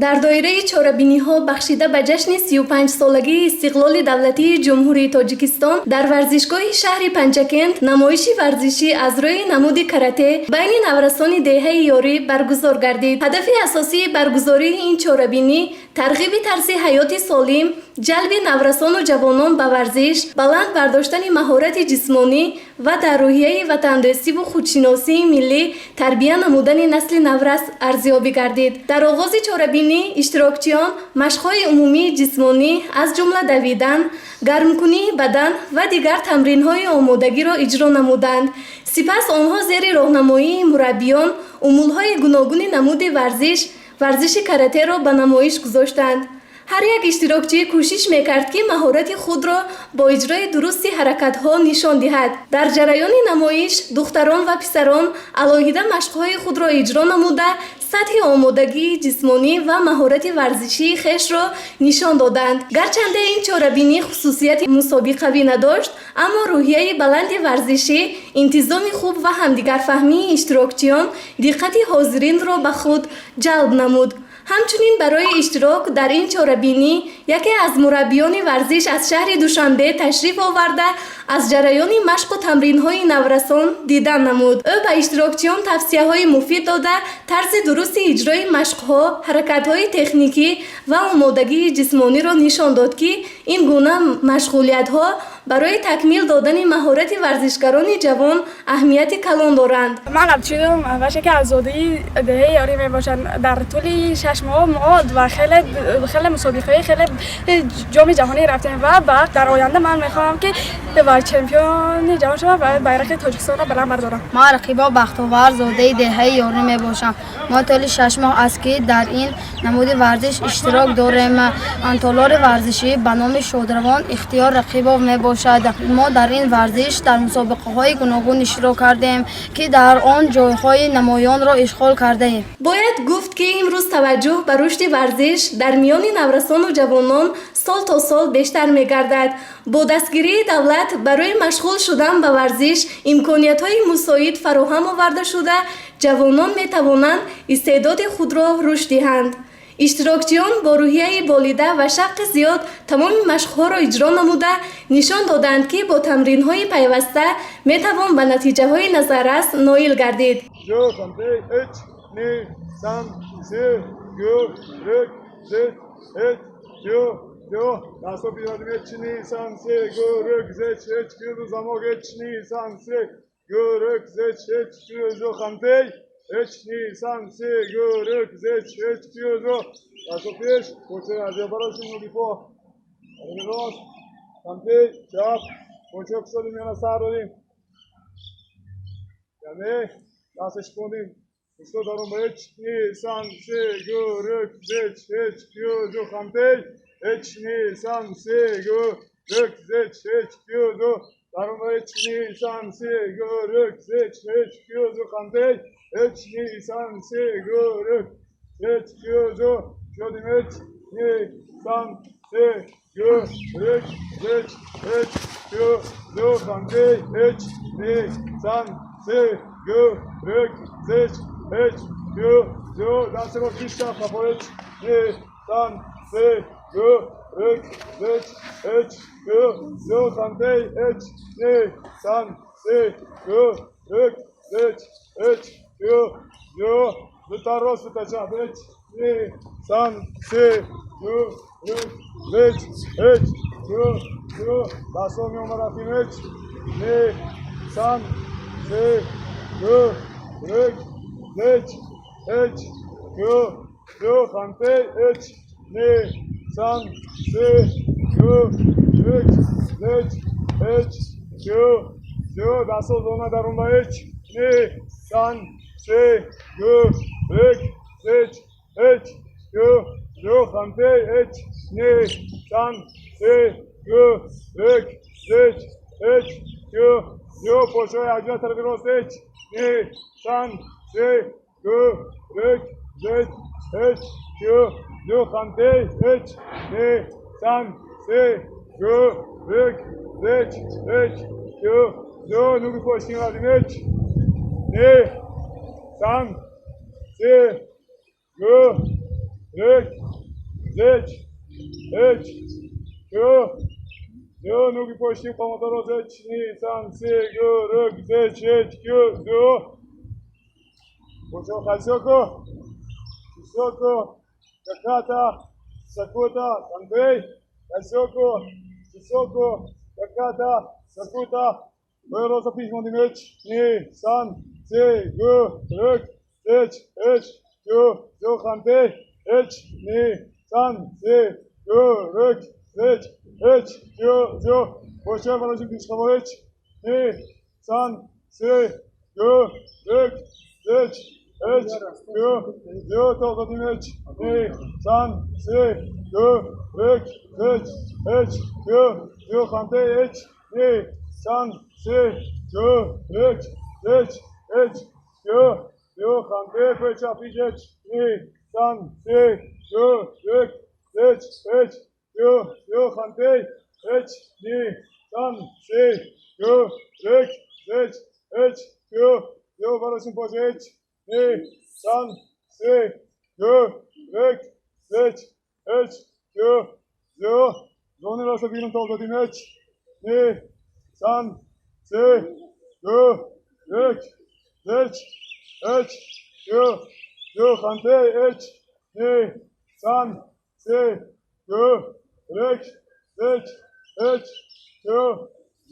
Дар доираи чорабиниҳо, бахшида ба ҷашни 35-солагии истиқлоли давлатии Ҷумҳурии Тоҷикистон, дар варзишгоҳи шаҳри Панҷакент намоиши варзишӣ аз рӯи намуди карате байни наврасони деҳаи Ёрӣ баргузор гардид. Ҳадафи асосии баргузории ин чорабинӣ тарғиби тарзи ҳаёти солим, ҷалби наврасону ҷавонон ба варзиш, баланд бардоштани маҳорати ҷисмонӣ ва дар рӯҳияи ватандӯстиву худшиносии миллӣ тарбия намудани насли наврас арзёбӣ гардид. Дар оғози чорабинӣ иштирокчиён машқҳои умумии ҷисмонӣ, аз ҷумла давидан, гармкунии бадан ва дигар тамринҳои омодагиро иҷро намуданд. Сипас онҳо зери роҳнамоии мураббиён умулҳои гуногуни намуди варзиш, варзиши каратеро ба намоиш гузоштанд. Ҳар як иштирокчӣ кӯшиш мекард, ки маҳорати худро бо иҷрои дурусти ҳаракатҳо нишон диҳад. Дар ҷараёни намоиш духтарон ва писарон алоҳида машқҳои худро иҷро намуда, сатҳи омодагии ҷисмонӣ ва маҳорати варзишии хешро нишон доданд. Гарчанде ин чорабинӣ хусусияти мусобиқавӣ надошт, аммо рӯҳияи баланди варзишӣ, интизоми хуб ва ҳамдигарфаҳмии иштирокчиён диққати ҳозиринро ба худ ҷалб намуд. Ҳамчунин барои иштирок дар ин чорабинӣ яке аз мураббиёни варзиш аз шаҳри Душанбе ташриф оварда, аз ҷараёни машқу тамринҳои наврасон дидан намуд. Ӯ ба иштирокчиён тавсияҳои муфид дода, тарзи дурусти иҷрои машқҳо, ҳаракатҳои техникӣ ва омодагии ҷисмониро нишон дод, ки ин гуна машғулиятҳо барои такмил додани маҳорати варзишгарони ҷавон аҳамияти калон доранд. Ман Абдушидом Вашаки, аз зодаи деҳаи Ёрӣ мебошам. Дар тӯли 6 моҳ мо ва хеле хеле мусобиқаи хеле ҷоми ҷаҳонӣ рафтем ва дар оянда ман мехоҳам, ки ва чемпиони ҷаҳон шавам ва байрақи Тоҷикистонро баланд бардорам. Ман Рақибо Бахтовар, зодаи деҳаи Ёрӣ мебошам. Мо тӯли 6 моҳ аст, ки дар ин намуди варзиш иштирок дорем. Толори варзишӣ ба номи шодравон Ихтиёр Рақибов мебошад. Мо дар ин варзиш дар мусобиқаҳои гуногун иштирок кардем, ки дар он ҷойҳои намоёнро ишғол кардаем. Бояд гуфт, ки имрӯз таваҷҷӯҳ ба рушди варзиш дар миёни наврасону ҷавонон сол то сол бештар мегардад. Бо дастгирии давлат барои машғул шудан ба варзиш имкониятҳои мусоид фароҳам оварда шуда, ҷавонон метавонанд истеъдоди худро рушд диҳанд. Иштирокчиён бо рӯҳияи болида ва шавқи зиёд тамоми машқҳоро иҷро намуда, нишон доданд, ки бо тамринҳои пайваста метавон ба натиҷаҳои назаррас ноил гардид. 2, 3, 3, 2, 1, 2, دستا بیادیم. اچ نیسان سه گرگ زچ اچ گلو زماگ اچ نیسان سه گرگ زچ اچ گلو خمتی اچ نیسان سه گرگ زچ اچ گلو. دستا پیش کوچه از براشون نوگی پا راست خمتی چپ کوچه افتادیم میانه سر دادیم یعنی دستش کنیم. استاد دارم با اچ نیسان سه گرگ زچ اچ گلو خمتی اچ نیسان سه گرگ زچ اچ گلو دارم با اچ نیسان سه گرگ زچ اچ گلو خمتی اچ نیسان سه گرگ زچ گلو شدیم. اچ نیسان سه گرگ زچ اچ گلو خمتی اچ نیسان سه گرگ زچ اچ گلو. دست رو پیش چپ اچ نیسان سه گرگ زچ اچ گلو خمتی اچ نیسان سه گرگ زچ اچ گلو. دو تا راست، دو تا چپ. اچ نیسان سه گرگ زچ اچ گلو. دستا میومد رفتیم. اچ نیسان سه گرگ زچ اچ گلو خمتی اچ نیسان سه گرگ زچ اچ گلو. دستا زونه درون با اچ نیسان سه گرگ زچ اچ گلو خمتی اچ نیسان سه گرگ زچ اچ گلو. پشت اجرا طرف راست. اچ نیسان سه گرگ زچ اچ گلو خمتی اچ نیسان سه گرگ زچ اچ گلو. نوگی پشتی قدیم. اچ نیسان سه گرگ Рык, зеч, ҳеч, ду, ду, нуги пошти қоматоро зеч, ни, сан, се, гу, рык, зеч, ҳеч, ку, ду. Бочо хасёку, чисоку, каката, сакута, хантей, хасёку, чисоку, каката, сакута. Роса пиш мондим ҳеч, ни, сан, се, гу, рык, зеч, ҳеч, ку, ду, хантей, ҳеч, ни, сан, се, гу, рык, зеч, ҳеч, ку, ду. Бочо барошим пишқаво ҳеч, ни, сан, се, гу, рык, зеч, ҳеч, ку, ду, тоғдодим ҳеч, ни, сан, се, гу, рык, зеч, ҳеч, ку, ду, хантей, ҳеч, ни, сан, се, гу, рык, зеч, ҳеч, ку, ду, хантей, печа, пиш, ҳеч, ни, сан, се, гу, рык, зеч, ҳеч, ку, ду, хантей, ҳеч, ни, сан, се, гу, рык, зеч, ҳеч, ку, ду, барошим поҷа ҳеч, ни, сан, се, гу, рык, зеч, ҳеч, ку, ду. Зони роста бирун тол додим ҳеч, ни, сан, се, гу, рык, зеч, ҳеч, ку, ду, хантей, ҳеч, ни, сан, се, гу, рык, зеч, ҳеч, ку,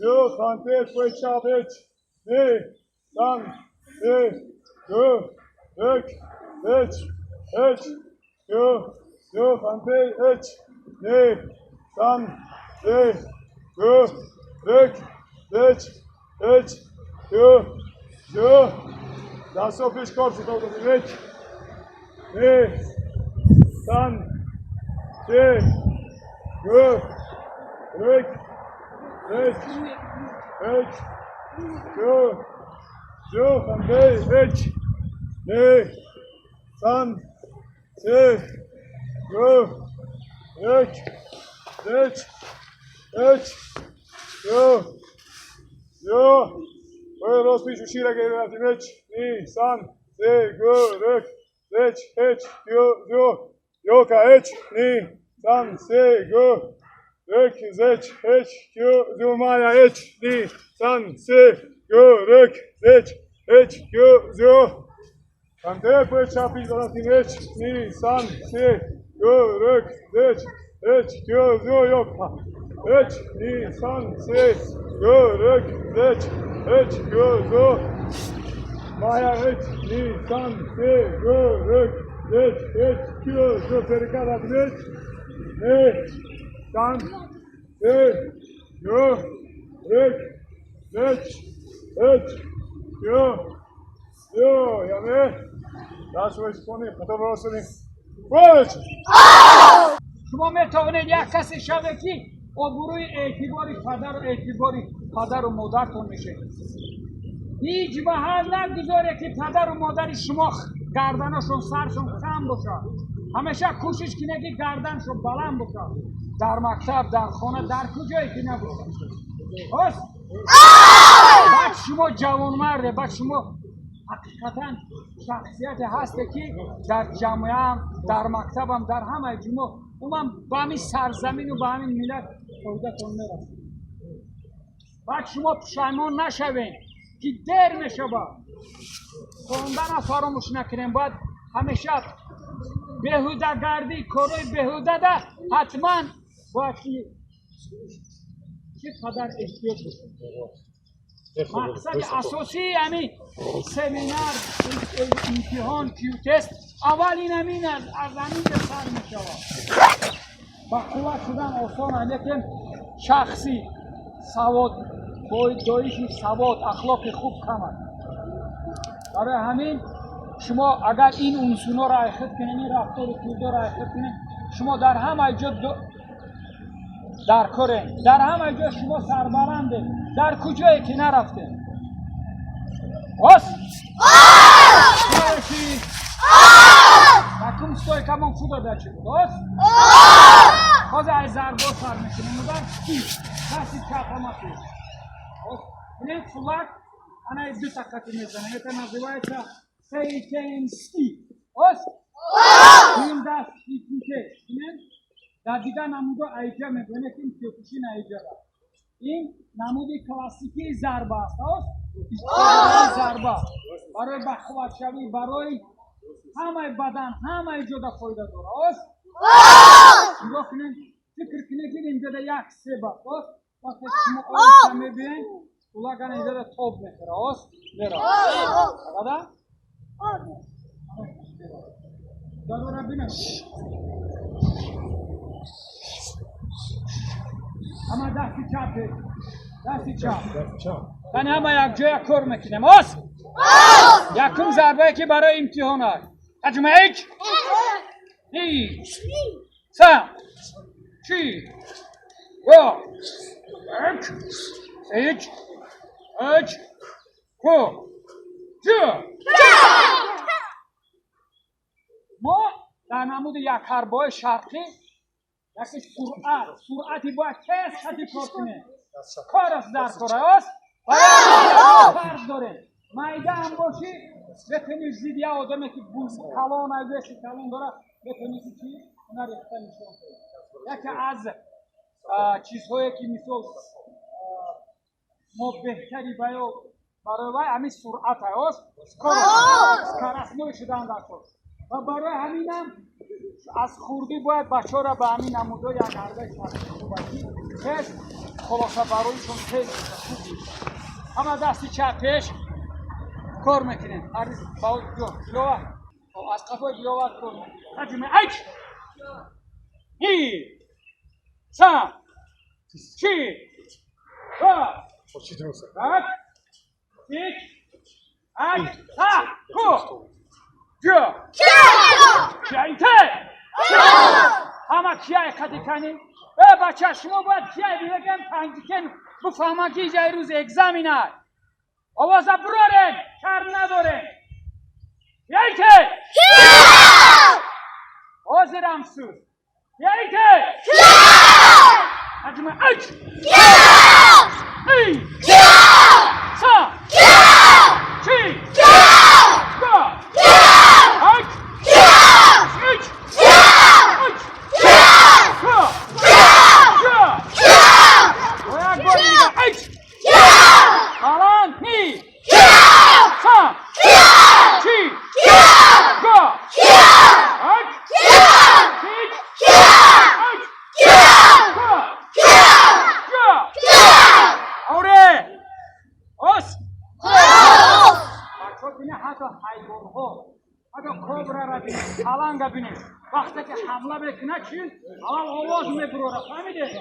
ду, хантей, печа, ҳеч, ни, сан, се, гу, рык, зеч, ҳеч, ку, ду, хантей, ҳеч, ни, сан, се, гу, рык, зеч, ҳеч, ку, ду. Дастҳо пеш кор шуд, додем ҳеч, ни, сан, се, гу, рык, зеч, ҳеч, ку, ду, хантей, ҳеч, ни, сан, се, гу, рык, зеч, ҳеч, ку, ду. Ой, рост пеш ушира гирифтем ҳеч, ни, сан, се, гу, рык, зеч, ҳеч, ку, ду. Ёка, ҳеч, ни, сан, се, гу, рык, зеч, ҳеч, ку, ду, мая, ҳеч, ни, сан, се, гу, рык, зеч, ҳеч, ку, ду. Хантей, печа, пиш баратим ҳеч, ни, сан, се, гу, рык, зеч, ҳеч, ку, ду, ёка. Ҳеч, ни, сан, се, гу, рык, зеч, ҳеч, ку, ду. Мая, ҳеч, ни, сан, се, гу, рык, зеч, ҳеч, ку, ду, перекат, ҳеч, ни, сан, се, гу, рык, зеч, ҳеч, ку, ду. Яъне даст рост кунем, қатор рост кунем. Боч! Шумо метавонед як касе шавед, ки обрӯи эътибори падару эътибори падару модартон мешавед. Ҳеҷ маҳал нагузоре, ки падару модари шумо гарданашон, саршон хам бошад. Ҳамеша кӯшиш кунед, ки гарданшон баланд бошад, дар мактаб, дар хона, дар куҷое ки набошад. Ост, баъд шумо ҷавонмарде, баъд шумо ҳақиқатан шахсияте ҳасте, ки дар ҷамъиаам, дар мактабам, дар ҳамаи ҷумо, умуман ба ҳамин сарзамину ба ҳамин миллат фоидатон мерасад. Баъд шумо пушаймон нашавед, ки дер мешавад. Хондана фаромӯш накунем. Бояд ҳамеша беҳудагардӣ, корҳои беҳудада ҳатман бояд ки чӣ қадар эҳтиёт бошем. Мақсади асосии ҳамин семинар, имтиҳон, Q-тест аввал ин ҳамин аст, аз ҳаминҷа сар мешавад. Ба қувват шудан осон аст, лекин шахси савод бо доиши савод, ахлоқи хуб кам аст. Барои ҳамин шумо агар ин унсурҳоро айхид кунед, ин рафтору кирдорро айхид кунед, шумо дар ҳамаи ҷо дар корем, дар ҳамаи ҷо шумо сарбаландед, дар куҷое ки нарафтем. Ос чи якум стойкамон худо чӣ буд? Ос ҳозир ай зарбо сар мекунем. Удар, дасти чапама пеш. Бинем, флаг ана ду тақати мезанем. Это называется сейтенски. Ос Ин даст пеш бинед, дар дигар намудо айҷа мебинед, ки киёкушин айҷа. Ин намуди классикии зарба аст, зарба барои бахувватшавӣ, барои ҳамаи бадан, ҳамаи ҷода фоида дорад. Ост, нигоҳ кунед, фикр кунед, ки инҷода як себ аст. Ост, вақте ки шумо оиста мебиен, улагана инҷода тоб мехӯра. Ост, мера рада дарора бинед. Ҳама дасти чап, дасти чап. Тани ҳама якҷоя кор мекунем. Ост, якум зарбае ки барои имтиҳон аст. Ҳаҷма ич ни са чи го ик ич ыч ку ҷ. Мо дар намуди якҳарбои шарқӣ яке суръат, суръати бояд тез хати кор кунем. Кор аст дар кора. Ост, фарқ дорем. Майда ҳам бошӣ, метавонӣ зидди як одаме ки калон, веси калон дорад, метавонӣ ки чӣ ҳунар рехта нишон кунӣ. Яке аз чизҳое ки мисол мо беҳтари баё барои вай ҳамин суръат аст, скоростной шудан дар кор. Ва барои ҳаминам аз хурдӣ бояд бачаҳоро ба ҳамин намудҳо як ҳарбаи шарқӣ тез хулоса бароишон тез хуб. Ҳама дасти чап пеш кор мекунем. Диловар аз қафои Диловар кор мекунем. Таҷуме айч ни са чи ва так ич ай са ку ҷ кияите ҳама кияй қади кани. Э, бача, шумо бояд кияй бигем, Панҷикен бифаҳманд, ки иҷа рӯз экзамен аст. Овоза бурорем, шарм надорем. Кияйте ҳозирам суз кияйте. Таҷума ач и са чи го ач ич уч ку ҷ. Бо як бори дига ач баланд ни са чи го ач ич уч ку ҷ. Ауре ос бачаҳо бинед, ҳатто ҳайвонҳо, ҳатто кобрара бинед, паланга бинед, вақте ки ҳамла мекунад, чи аввал овоз мебурора. Фаҳмидед?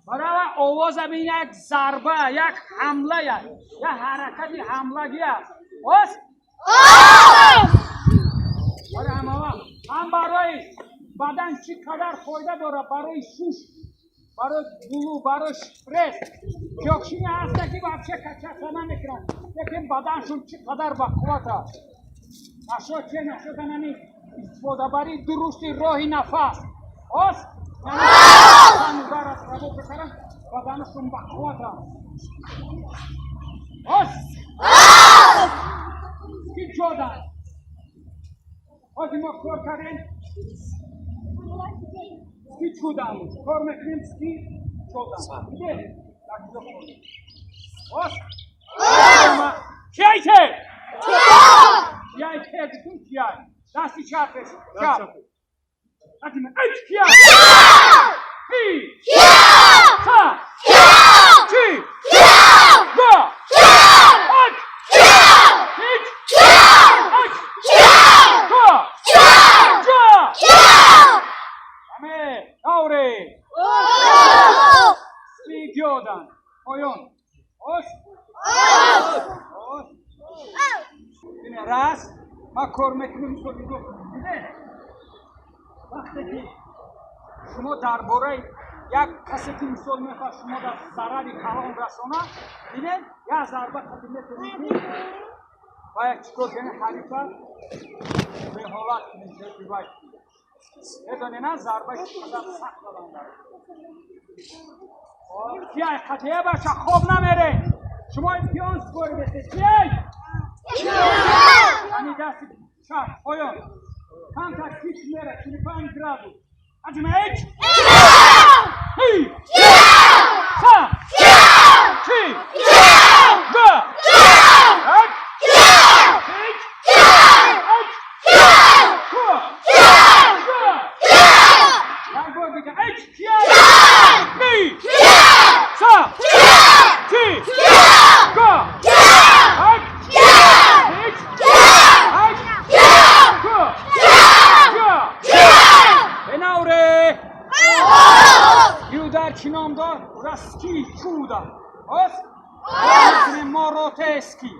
Барои овоза бин, як зарба, як ҳамла, як ҳаракати ҳамлагӣ аст. Ос барои ҳамава ҳам барои бадан чӣ қадар фоида дорад, барои шуш, барои гулу, барои стресс. Киёкшини ҳаста ки вообще качаса намекунанд, лекин баданшон чӣ қадар бақувват аст. Нашод че нашодан ҳамин истифодабарии дурусти роҳи нафас. Ос удар аз работа кардан, баданашон бақувват аст. Ос ки ҷодан ҳозир мо кор кардем, ски чудам кор мекунем, ски чудам. Диде дар куҷо кор? Ос кияйте кияйте гуфтум, кияй дасти чапеш чап. Ай кияй и са чи го ач ич уч ку ҷ. Аме ауре ски гёдан поён. Ос ос раз ма кор мекунем. Мисол нигоҳ кунед, вақте ки шумо дар бораи як касе ки мисол мехоҳад шумо дар зарари калон расонад, бинед, як зарба қади метавонед ва як чикор кунед, ҳарифа беҳолат кунед. Медонед, на зарба чӣ қадар сахт задан. Кияй қатъия баша, хоб намере. Шумо имтиҳон супоридете. Кияй ҳами дасти чап поён. мера 45 градус. Ҳаҷми ҳеҷ? Ҳи! Са! Чи! Га! Ак! Ҳеҷ! Ач! Ку! Га! Як бор дига. Ҳеҷ! Кия! Ни! Са! Чи! Га! Ак! Ҳеҷ! Ач! Ку! Га! Бенауре! Юдар чӣ ном дор? Раски чуда. Ос? Моротески.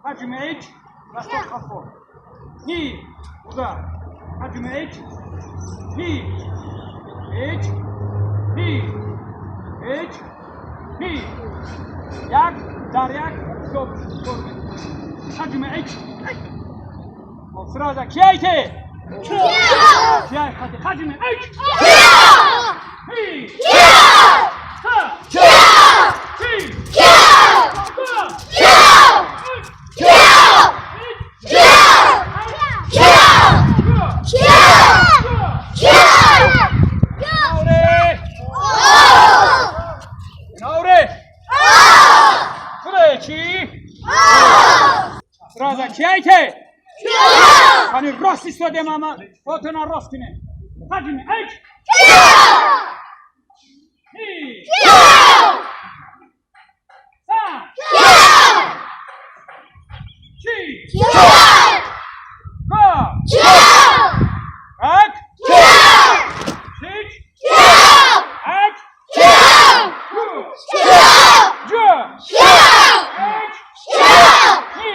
Ҳаҷми ҳеҷ? Дасто қафо. Ни. Удар. Ҳаҷми ҳеҷ? Ни. Ҳеҷ. Ни. Ҳеҷ. Ни. Як дар як ҳисоб кор мекунем. Ҳаҷми ҳеҷ? Сразу кияйте? Кияй қати ҳаҷми ҳеҷ? Ҳи. Са. Чи. Га. Ҳеҷ. Науре! Науре! Худое чӣ? Сразу кияйте? Қани рост истодем ама отона рост кунем. Ҳаҷми ҳеҷ? Ҳи! Са! Чи! Га! Ак! Сич! Ач! Ку! Ҷ! Ҳеҷ! Ни!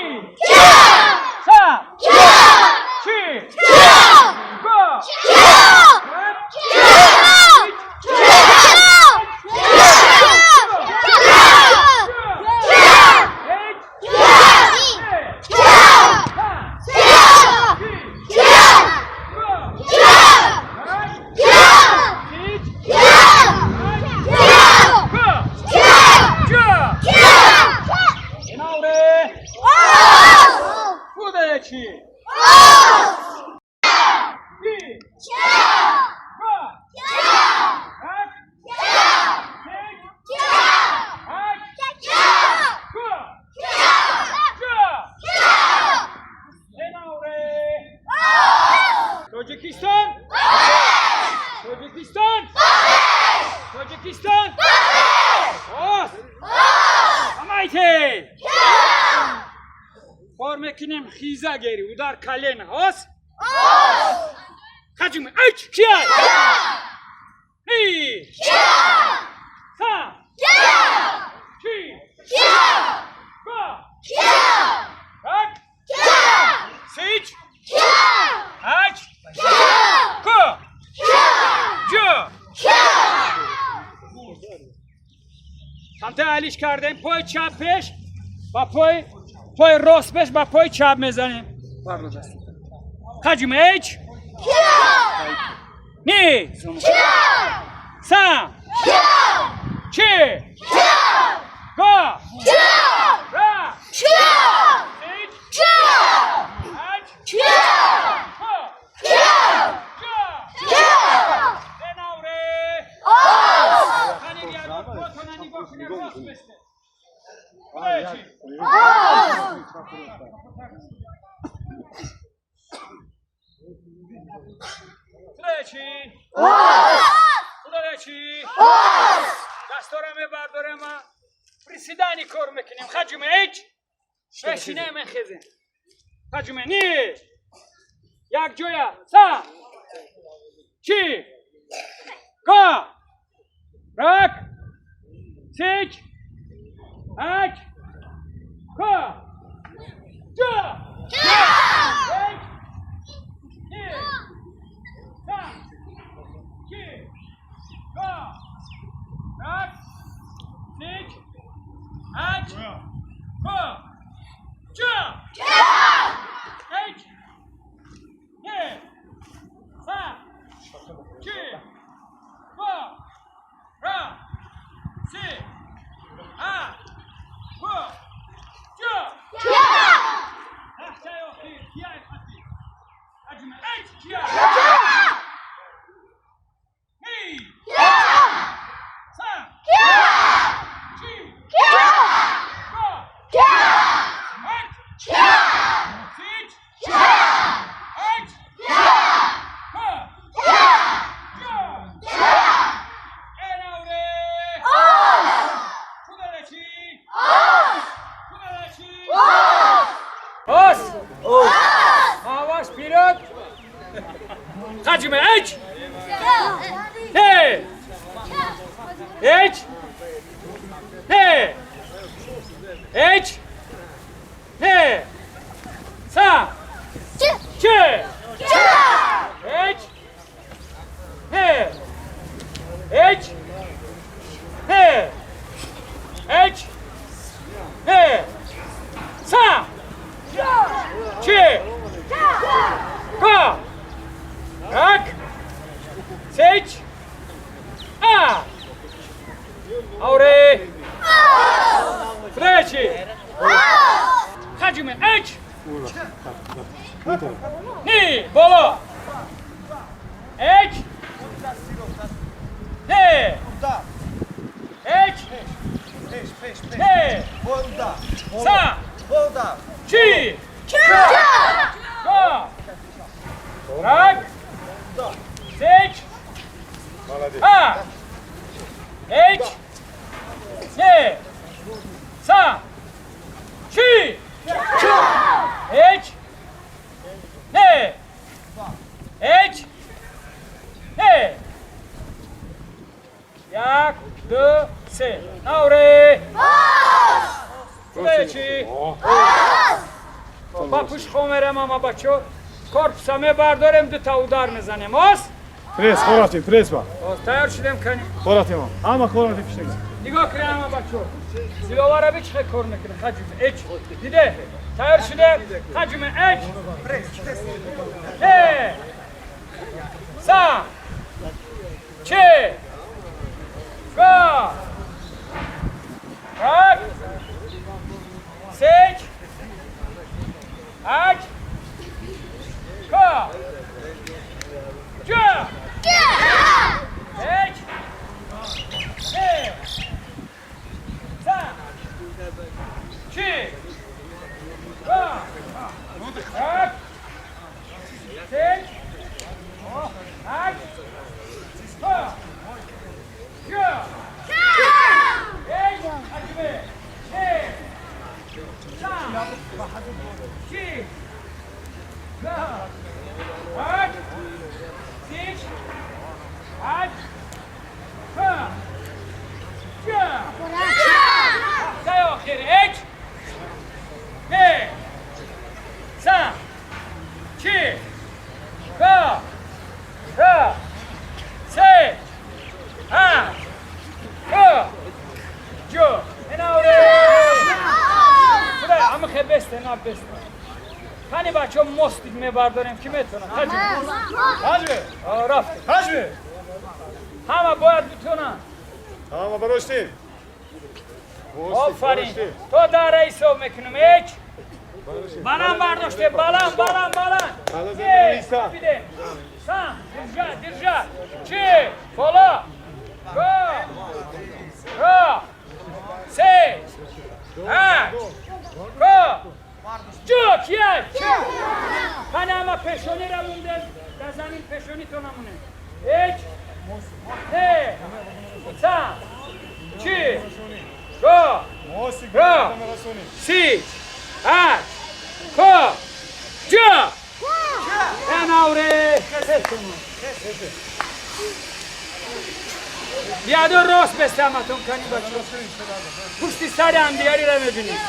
Са! Чи! Га! Ак! Ҳеҷ! Тоҷикистон! Тоҷикистон! Тоҷикистон! Ос! Амайте! Кор мекунем хиза гери, удар колено. Ос? Ҳаҷми айч кия? Ни! Са! Чи! Га! Ак! Сич! Ач! Ку! Ҷ! Самта алиш кардем, пои чап пеш, ба пои рост пеш, ба пои чап мезанем. Ҳаҷми ҳеҷ? Ни! Са! Чи! Га! Ра! Сич! Ач! Ку! Ҷ! Бенауре! Қани риядор потона нигоҳ кунед, рост бесте. Худое чӣ? Худое чӣ? Худое чӣ? Дастора мебардорем, приседание кор мекунем. Ҳаҷми ҳеҷ? Бешинем, мехезем. Ҳаҷми ни! Як ҷоя. Са! Чи! Га! Рак! Сич! Ач! Ку! Ҷ! Ҳеҷ! Ни! Са! Чи! Га! Рак! Сич! Ач! Ку! Ҷ! Ҳеҷ! Ни! Са! Чи! Га! Ра! Си! А! Ку! Ҷ! Лаҳзаи охир кияй хати? Хаҷме эч. Не. Эч. Не. Эч. Не. Са. Че. Эч. Не. Эч. Не. Эч. Не. Са. Че. Ка. Як. Сеч. А. Ауре. Фречи. Хаҷме эч. Ни. Боло. Эч. Не. Эч. Не. Са. Чи. Ка. Рак. Сеч. А. Эч. Не. Са. Чи. Эч. Не. Эч. Не. Як, ду, се. Ауре. Чи. Ба пушт хомерем ама бачо. Корпуса мебардорем, дута удар мезанем. Ос? Пресс, хоратим, пресс ба. Ос, тайёр шудем кани. Хоратим. Ҳама хоратим пишнеги. Нигоҳ кунем ама бачо. Диловара би чӣ кор мекунем? Хаҷуме эч. Диде? Тайёр шудем? Хаҷуме эч. Не. Са. Че. Ка. Рак. Сеч. Ач. Ка. Ҷа. Эч. Не. Са. Чи. Ка. Рак. Сеч. Ач. Ка. Ҷа. Эч. Хаҷме. Не. Са. Чи. Ка. Рак. Сеч. Ач. Ка. Ҷа. Саи охир. Эч. Не. Са. Чи. Ка. Ра. Се. А. Ка. Ҷо. Инауре. Худо, ама хе бесте, на бесте. Кани бачо мостик мебардорем, ки метонад? Хаҷме. Ҳаҷме. Рафтем. Ҳаҷме. Ҳама бояд битонанд. Ҳама бароштем. Офарин. То дара ҳисоб мекунем. Эч. Баланд бардоште, баланд, баланд, баланд. Бидем. Сам, держа, держа. Чи, боло. Ко. Ро. Се. Ҳашт. Ко. Ҷо, кия? Кани ама пешонира мунде, дар замин пешонито намоне. Эч. Не. Са. Чи. Ро. Ро. Си. Ҳашт. Ко. Ҷо. Энауре. Биядо рост бестаматон кани бачо. Пушти сари ҳамдигариро мебинед.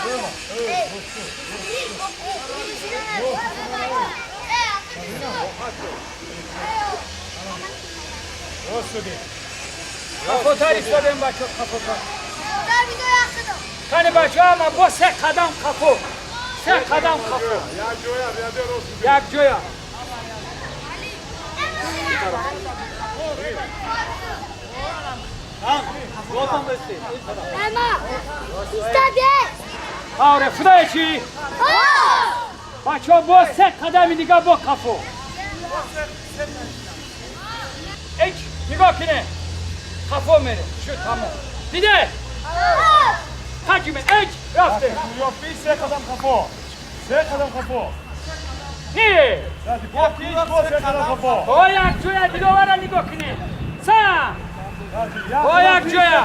Қафотар истодем бачо, қафотар. Кани бачо ама бо се қадам қафо. Се қадам қафо. Як ҷоя. Ауре, фудае чи? Бачо бо се қадами дига бо қафо. Эч, нигоҳ кине. Қафо мере. Шуд, тамом. Диде? Хаҷме, эч, рафте. Се қадам қафо. Се қадам қафо. Не. Қафо. Бо як ҷоя диловара нигоҳ кине. Са. Бо як ҷоя.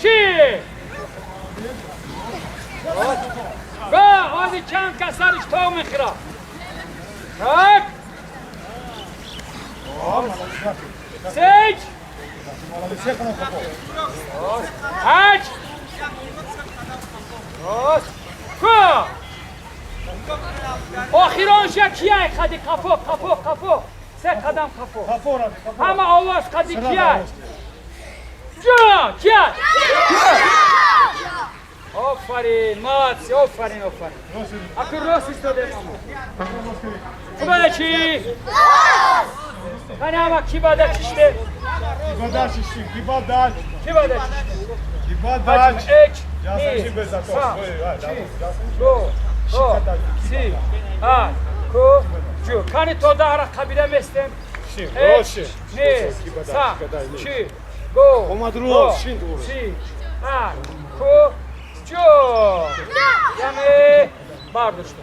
Чи? Ба, ози чанд касариш то мехӯрад. Так. Сеч. Ҳашт. Ку. Охиронша кияй қади қафо, қафо, қафо. Се қадам қафо. Ҳама овоз қади кияй. Ҷо, кияй. Офарин, молодцы, офарин, офарин. Аку рост истоде мамо. Хубада чӣ? Кани ҳама ки бада чиште? Ки бада чиште? Эч, ни, са, чи, ду, ҳо, си, а, ку, ҷу. Кани то даҳра қабила местем. Эч, ни, са, чи, гу, ҳо, си, а, ку, ҷу. Яме бардошта.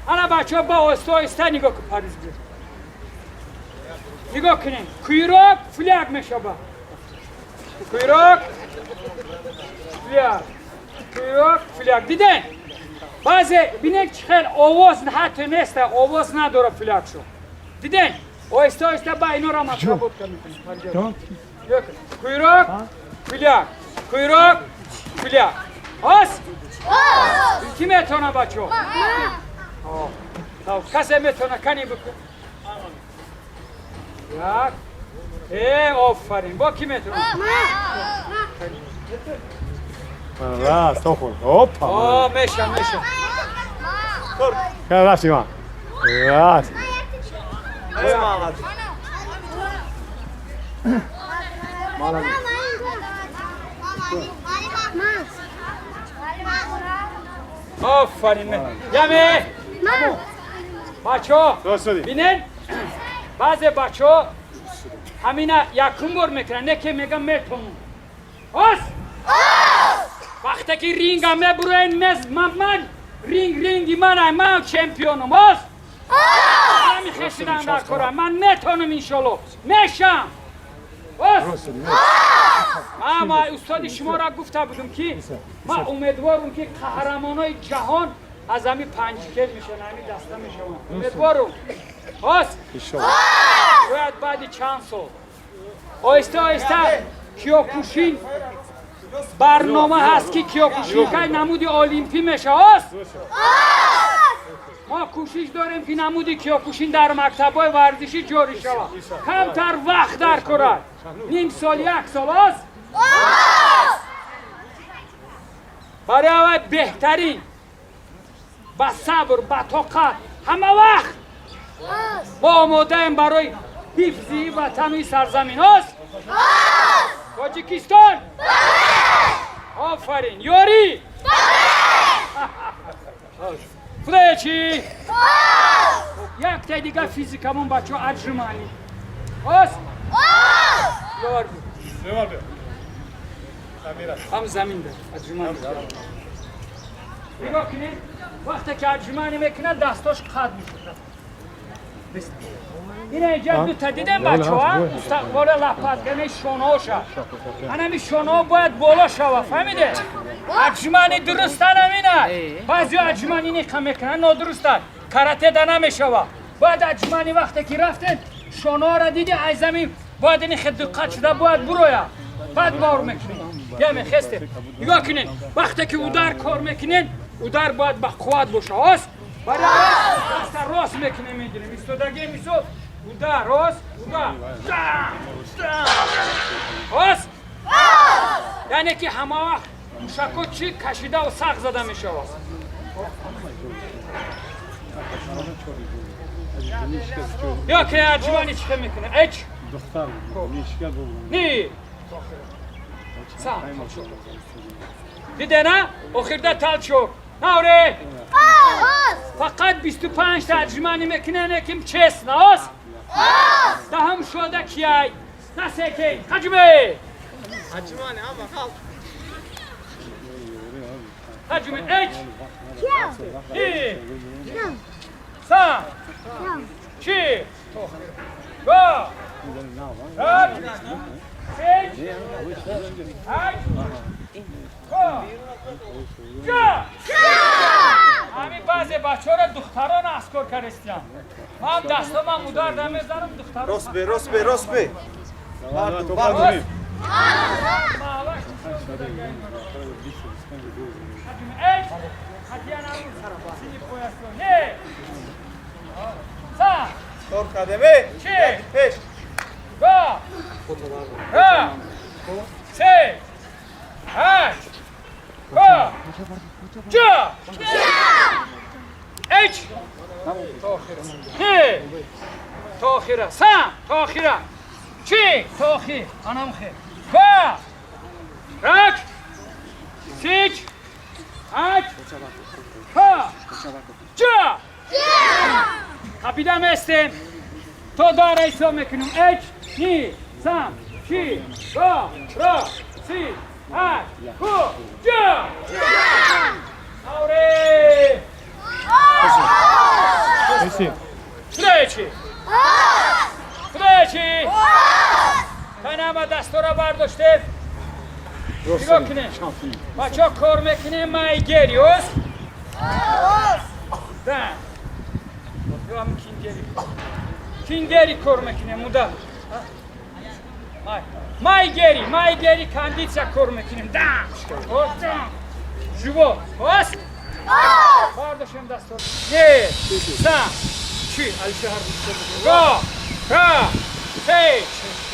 Ана бачаҳо ба оҳиста оҳиста нигоҳ кун, париз бир. Нигоҳ кунем. Куйрок фляг мешава. Куйрок фляг. Куйрок фляг. Диден? Баъзе бинед чӣ хел овоз ҳатто неста, овоз надора фляг шо. Диден? Оҳиста оҳиста ба инора отработка мекунем. Куйрок фляг. Куйрок фляг. Ос? Ки метавона бачаҳо? Касе метавона кани бикун? Як. Э, офарин. Бо ки метавона? Раз, тохӯр. Опа. О, меша, меша. Раз, Иван. Раз. Офарин. Яме. Бачаҳо, бинед, баъзе бачаҳо ҳамина якум бор мекунанд, не ки мегам метонам. Ос? Вақте ки ринга мебуроен, мез ман ринг ринги ман, ман чемпионам. Ос? Ҳами хешидан дар кора. Ман метонам иншолло. Мешам. Ос? Ман устоди шуморо гуфта будам ки ман умедворам ки қаҳрамонои ҷаҳон аз ҳами Панҷикент мешаванд, ҳами даста мешаванд. Умедворам. Ос? Шояд баъди чанд сол. Оҳиста оҳиста киёкушин барнома ҳаст ки киёкушинкай намуди олимпӣ мешава. Ос? Мо кӯшиш дорем ки намуди киёкушин дар мактабҳои варзишӣ ҷорӣ шавад. Камтар вақт дар корад. Ним сол, як сол. Ос? Барои аввал беҳтарин ба сабр, ба тоқат ҳама вақт мо омодаем барои ҳифзи ватану сарзамин. Ос? Тоҷикистон! Офарин! Ёрӣ! Худоя чӣ? Яктай дига физикамон бачаҳо отжимание. Ос? Ҳам замин дар отжимание. Нигоҳ кунед, вақте ки отжимание мекунад, дастош қад мешавад. Ина инҷа дута дидем бачаҳо, устақбола лапатгани шонаоша. Анами шонао бояд боло шава, фаҳмиде? Отжимание дуруста намина. Баъзеҳо отжимание ниқа мекунанд, нодуруста. Карате да намешава. Бояд отжимание вақте ки рафтед, шонаоро диди аз замин бояд ини хел диққат шуда бояд буроя. Баъд бор мекунед. Яме хесте. Нигоҳ кунед, вақте ки удар кор мекунед, удар бояд ба қувват боша. Ос? Барои даста рост мекунем, мегирем. Истодагӣ мисол удар, рост, удар. Ос? Яъне ки ҳама вақт мушакҳо чӣ кашида ва сахт зада мешавад. Ё ки отжимание чӣ хел мекунад? Эч. Ни. Сам. Диде на? Охирда толчок. Навре. Фақат 25 та отжимание мекунад, ким честно, ос? Даҳам шода кияй. Насекей. Хаҷуме. Отжимание, ама халқ. Хаҷуме. Эч. Ни. Са. Чи. Го. Ҳашт. Сеч. Ҳашт. Ко. Ҷа. Ҳамин баъзе бачаҳоро духтарон аз кор кардистиям. Ман дастомам удар намезанам, духтарон. Рост бе, рост бе, рост бе. Бардум, бардум. Маҳалаш. Эй, сини поясо не са. Кор кардем, э? Чи? Пеш. Га, ра, се, ҳашт, ва, ҷа, эч, то охира, не, то охира, сам, то охира, чи, то охир, анамхе, ва, рак, сич, ҳашт, ҳа, ҷа. Қапида местем, то дара ҳисоб мекунем. Эч, ни, сам, чи, ва, ра, си, ҳашт, ҳу, ҷа. Авре! Худоячи, худоячи, канама дастора бардоштем. Нигоҳ кунем, бачаҳо, кор мекунем майгери ос да ё кингери, кингери кор мекунем. Муда майгери, майгери кондитсия кор мекунем. Да, живот ос бардошем дастор. Не, са, чи, алишер, го, ра, се,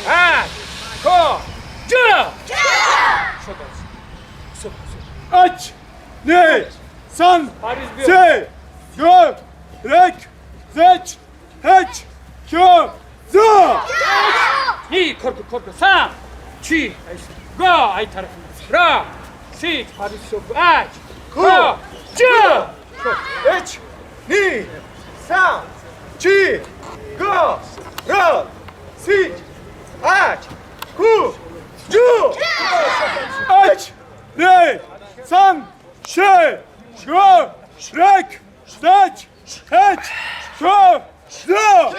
ҳашт, ко, ҷа. Ач, не, сан, Париз биё. Се, гө, рек, зеч, ҳеч, кё, зо. Ни, корку, корку, сам, чи, го, ай тараф, ра, си, париз шо, ач, ко, ҷа. Эч, ни, сам, чи, го, ро, си, ач, ку, ҷу. Ач, не, сан, ше, гө, рек, зеч, ҳеч, кё, зо.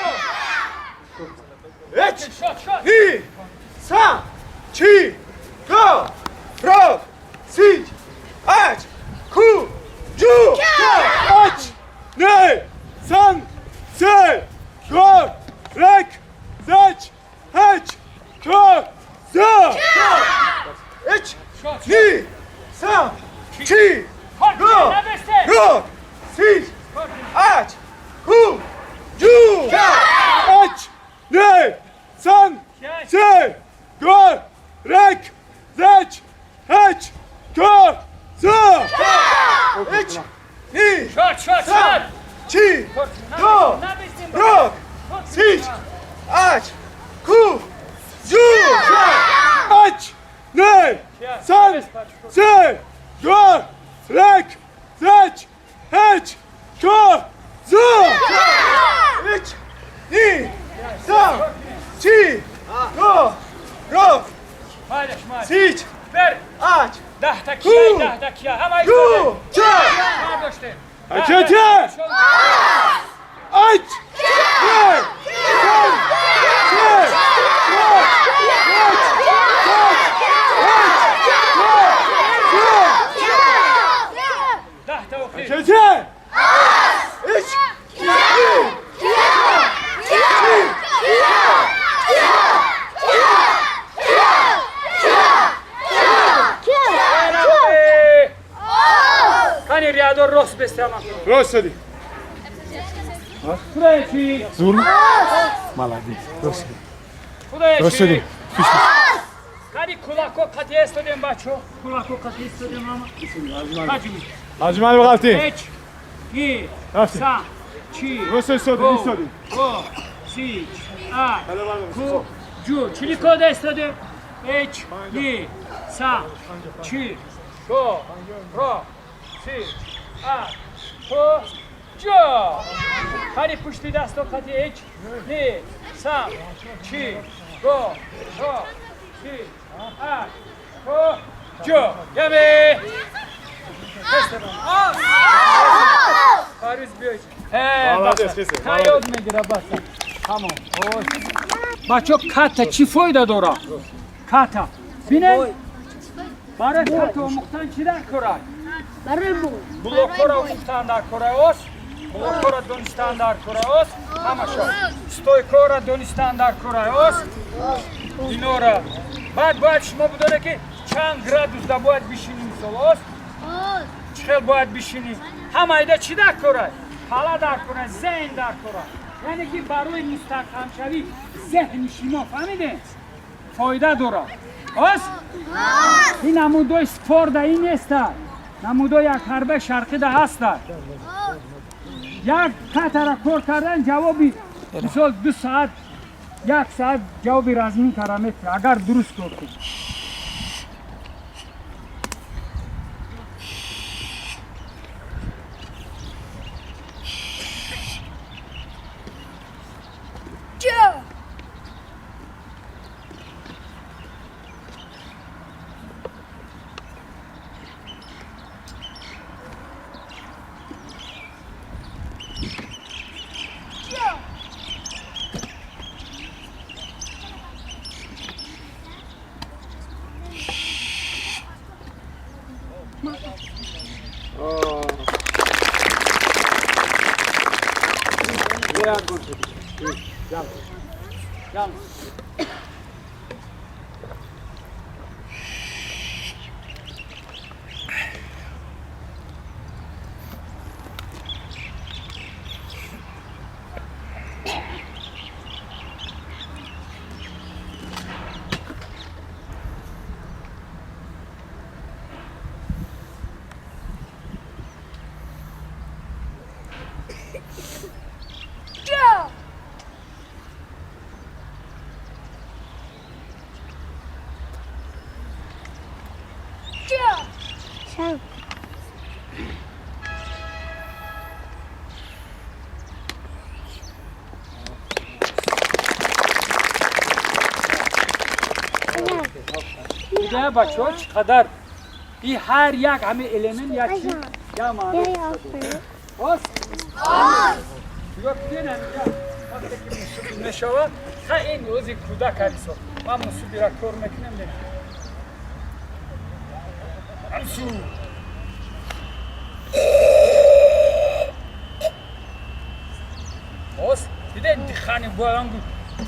Эч, Шот, шот. ни, сам, чи, го, ро, си, ач, ку, ҷу. Ач, не, сан, се, гө, рек, зеч, ҳеч, кё, зо. Эч, Шот, шот. ни, сам, чи, Кор го, набесте. ро, си, ач, ку, ҷу. Ач, не, сан, се, гө, рек, зеч, ҳеч, кё, зо. Эч, ни, Шот, шот, сам, шот. чи, го, Набестем. ро, си, ач, ку, ҷу. Ач, не, сан, се, гө, рек, зеч, ҳеч, кё, зо. Эч, ни, сам, чи, го, ро, Майлаш, майлаш. си, Бер, ач, даҳта кия, Ку. даҳта кия. Ҳама ку, ҷа. бардоштем. Ҳаракате! Ач, не, сан, се, гө, рек, зеч, ҳеч, кё, зо. Даҳта охир. Ҳаракате! Эч, ни, чи, Кани риадор рост бестама. Рост шудӣ. Худоячи. Зур. Молодец. Рост шудӣ. Худоячи. Рост шудӣ. Кани кулако қати истодем, бачо. Кулако қати истодем ама. Ҳаҷми. Ҳаҷимали бағалтӣ. Эч, ни, Рафтем. са, чи, Рост истодӣ, го, истодӣ. го, си, а, ку, ҷу. Чили кода истодем? Эч, ни, са, чи, го, ро, си, а, ку, ҷу. Қани пушти дасто қати. Эч, ни, са, чи, го, ро, си, а, ку, ҷу. Яме! Париз биёй. Молодец, Хисе, Та ёд мегира, баса. Тамом. Бачо, ката чӣ фоида дора? Ката. Бинед? Барои ката омӯхтан чӣ дар кора? Барои бой. Блокҳоро омӯхтан дар кора ос? Блокора донистан дар кора ост, ҳамаша. Стойкора донистан дар кора ост. Инора. Баъд бояд шумо бидонед ки чанд градус да бояд бишинӣ мисол ост? Чӣ хел бояд бишинӣ? Ҳамаида чӣ дар кора? Пала дар кора, зеҳн дар кора. Яъне ки барои мустаҳкамшавӣ зеҳни шумо фаҳмидед? Фоида дорад. Ост? Ин намудои спорта ин неста. Намудои як ҳарбаи шарқида ҳаста. Як катара кор кардан ҷавоби мисол 2 саат, 1 саат ҷавоби разминкара метиҳад, агар дуруст кор кунӣ. Дида бачаҳо чӣ қадар и ҳар як ҳамин элемент як чи я маъно ост? Нигоҳ кунед ҳаминҷа вақте ки мусуби мешавад, ха ин рӯзи кӯдак ҳарисо. Ман мусубира кор мекунем не. Ансу. Ост? Дидед дихани бояд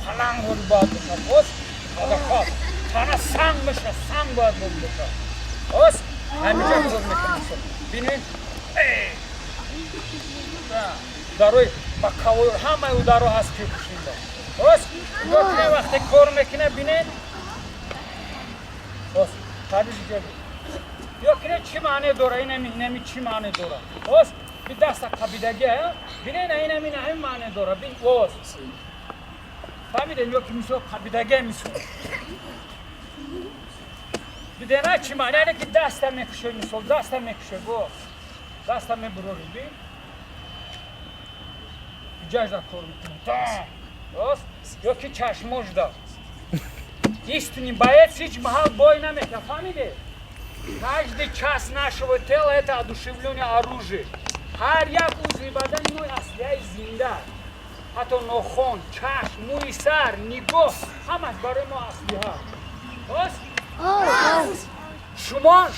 паланг бояд бошад. Ост? Адака. Тана санг меша, санг бояд бошад. Ост? Ҳаминҷа кор мекунем. Бинед? Ударои ба кавои ҳамаи ударо ҳаст ки кушинда. Ост? Нигоҳ кунед вақте кор мекунад, бинед? Ост, табиз ҷоби. Ё кунед чӣ маъне дора? Инами чӣ маъне дора? Ост? Би даста қабидагӣ, бинед инами ҳамин маъне дора. Бин, ост. Фаҳмидед ё ки мисол қабидагӣ мисол. Бидена чӣ маъне? Яъне ки даста мекушед мисол, даста мекушед, бо. Даста мебуроред, бин. Иҷажда кор мекунед. Ост? Ё ки чашможда. Истинный боец ҳеҷ маҳал бой намекунад, фаҳмидед? Каждый час нашего тела это одушевлённое оружие. Ҳар як узви бадани мо аслиҳаи зинда. Ҳатто нохон, чашм, мӯи сар, нигоҳ ҳамаш барои мо аслиҳа. Ост?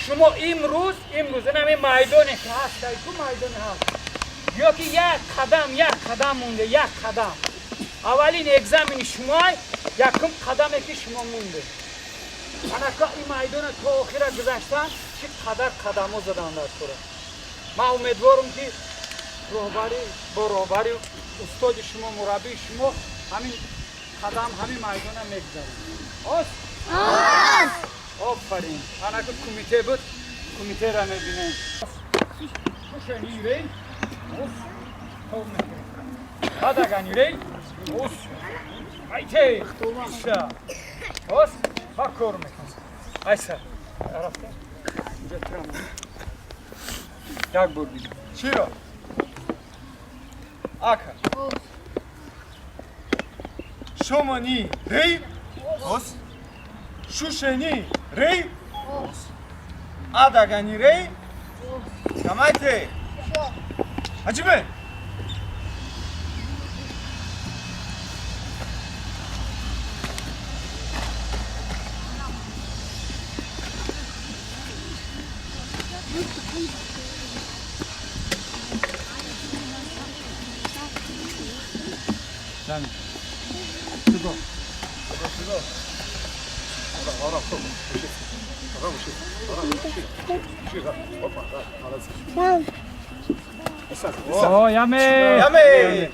Шумо имрӯз ин ҳамин майдоне ки ҳаст, ку майдоне ҳаст. Ё ки як қадам монде, як қадам. Аввалин экзамени шумо якум қадаме ки шумо монде. Анака ин майдона то охира гузаштан чӣ қадар қадамҳо задан дар кора. Ман умедворам ки бо роҳбари устоди шумо, мураббии шумо ҳамин қадам ҳамин майдона мегузарад. Ост? Офарин. Анака кумите буд, кумитера мебинем. Кушани рей, ос, тоб мекунем. Баъд рей, ос, айте, иша. Ос, ба кор мекунем. Айса, рафта. Инҷа трам. Як бор дидем. Чиро? Ака. Шомани рей, ос. Шушени рей, ос. Адагани рей, камайте. Хаҷиме. О, яме! Яме!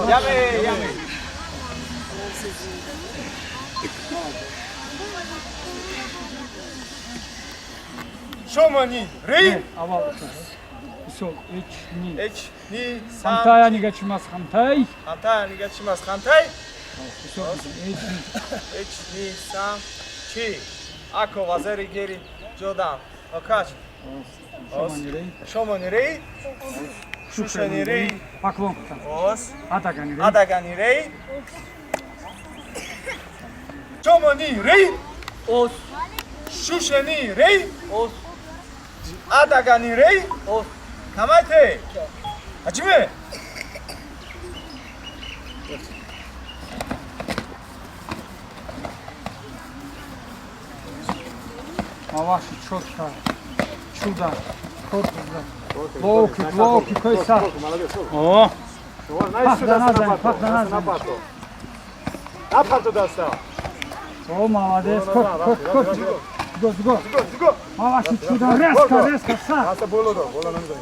Яме, яме. Шомани, рей. Авал. Сол, эч, ни. Эч, ни, сам. Хамтай нигачимас хамтай. Хамтай нигачимас хамтай. Сол, эч, ни. Эч, ни, сам, чи. Ако вазери гери ҷодан. Окач. Шомани рей. Шомани рей. Шушани рей. Поклон. Ос. Адагани рей. Адагани рей. Шомани рей. Ос. Шушани рей. Ос. Адагани рей. Ос. Камайте. Ачиме. Маваши чётко. Чудо. Лоу-кик, лоу-кик, койса. О! Пах да назад. Напарто даста. О, молодец. Кок, кок, кок. Го, го. Го. Маваши чудо, резко, резко, са. Аса боло до, боло намизани.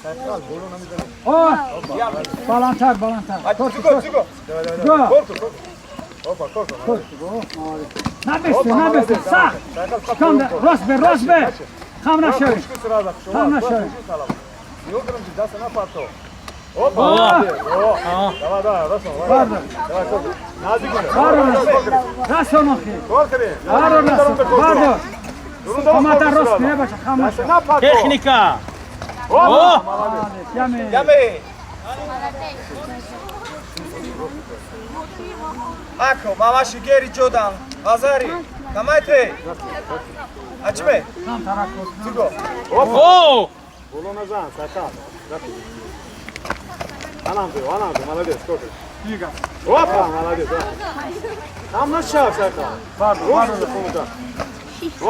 Сайкал боло намизани. О! Балантар, балантар. Го, го. Го. Корку, корку. Опа, корку. Набесте, набесте, са. Кам, росбе, росбе. Хам нашави. Хам нашави. Опа, о. Давай, давай, расо. Давай, корку. Нази коне. Расо нохи. Корку. Баро расо. Баро. Комата рост не баша, хам наша. Техника! О! Яме. Яме. Ако маваши гери ҷодан. Вазари. Камайте. Ачиме. Хам таракос. Зиго. О! Боло назад, сайкал. Анам ты, молодец, сколько? Дига. Опа, молодец. Там наша сайкал. Баро, баро.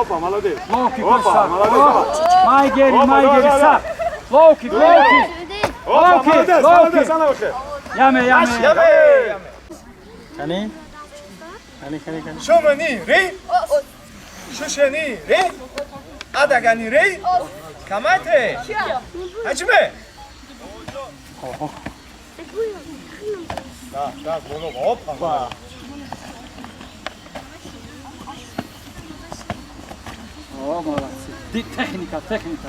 Опа, молодец. Лоу-кик, Опа, молодец. Май гери, май гери, са. Лоу-кик, лоу-кик. Опа, молодец, молодец, ана бахе. Яме, яме. Яме. Кани? Кани, кани, кани. Шомани рей. Шушани рей. Адагани рей. Камайте. Ачиме. Да, да, боло, опа. О, молодцы. Техника, техника.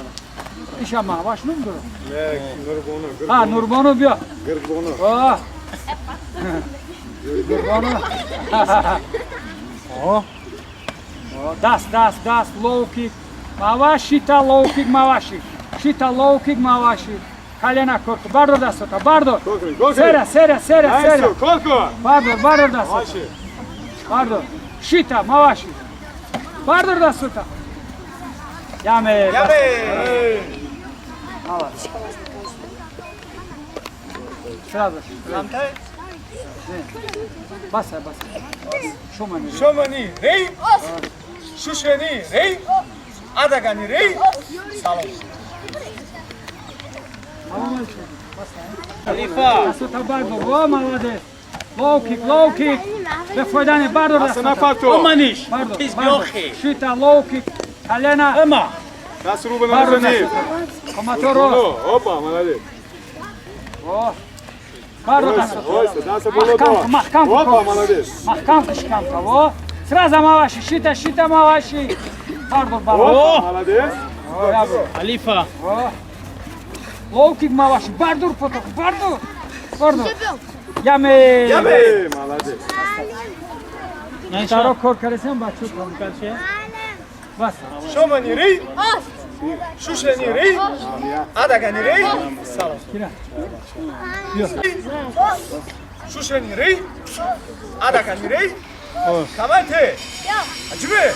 Иша маваш нум дора. Не, Нурбону. А, Нурбону биё. Гирбону. О! Нурбону. О! Даст, даст, даст, лоу-кик. Маваш, шита, лоу-кик, маваши. Шита, лоу-кик, маваши. Колена корку. Бардор дастото, бардор. Сера, сера, сера, сера. Корку. Бардор, бардор дастото. Бардор. Шита, маваши. Бардор дастото. Яме. Яме. Молодец. Сразу. Хамтай. Баса, баса. Шомани. Шомани рей. Шушани рей. Адагани рей. Салом. Халифа! Дастото бардор. О, молодец. Лоу-кик, лоу-кик. Бефойдане, бардор дастото. Оманиш! Бардор, Тиз бардор. биохи! Шита, лоу-кик. Колена. Ема! Даст руба Бардор намизани. дастото. Коматоро. Опа, молодец. О. Бардор дастото. Ойса, даст боло Махкам, до. махкам. Опа, молодец. Махкам шикамка, во. Сразу маваши, шита, шита маваши. Бардор, бардор. Опа, молодец. Халифа! О. Лоу-кик маваши, бардор поток, бардор. Бардор. Яме. Яме. Молодец. Таро кор каресем бачу. Бас. Шомани рей. Шушени ри. Адагани ри. Салом. Шушени ри. Адагани ри. Камате. Аҷибе.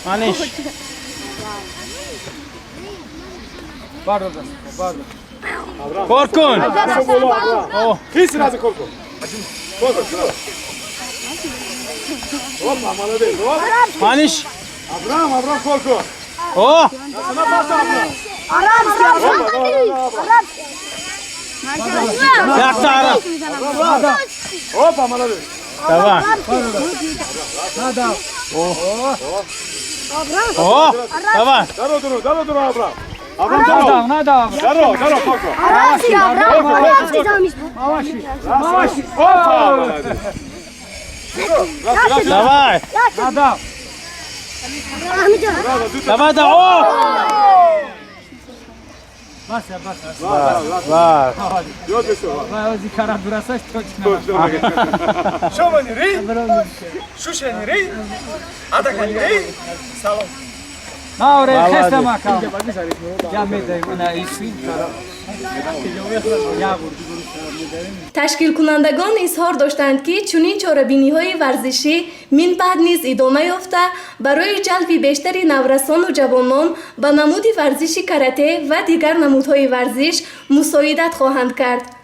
Маниш. Бардор даст, бардор. Кор кун. Хис раза кор кун. Кор кун. Опа, молодец. Маниш. Абрам, Абрам, кор кун. О! Дастана паста, Абрам. Якта араб. Опа, молодец. Давай. Надо. О! Давай. Даро, даро, даро, даро, Абрам. Абрам, даро. Надо, надо. Даро, даро, кор кун. Маваши. Маваши. Опа, молодец. Давай. Надо. Давай, да. О! Баса, баса. Ва. Ёд бисо. Ва, ози кара дурасаш точно. Шомани ри. Шушени ри. Адагани ри. Салом. Наоре, Молодец. хеста мака. Я медаем на иси. Я бурди. Ташкилкунандагон изҳор доштанд, ки чунин чорабиниҳои варзишӣ минбаъд низ идома ёфта, барои ҷалби бештари наврасону ҷавонон ба намуди варзиши карате ва дигар намудҳои варзиш мусоидат хоҳанд кард.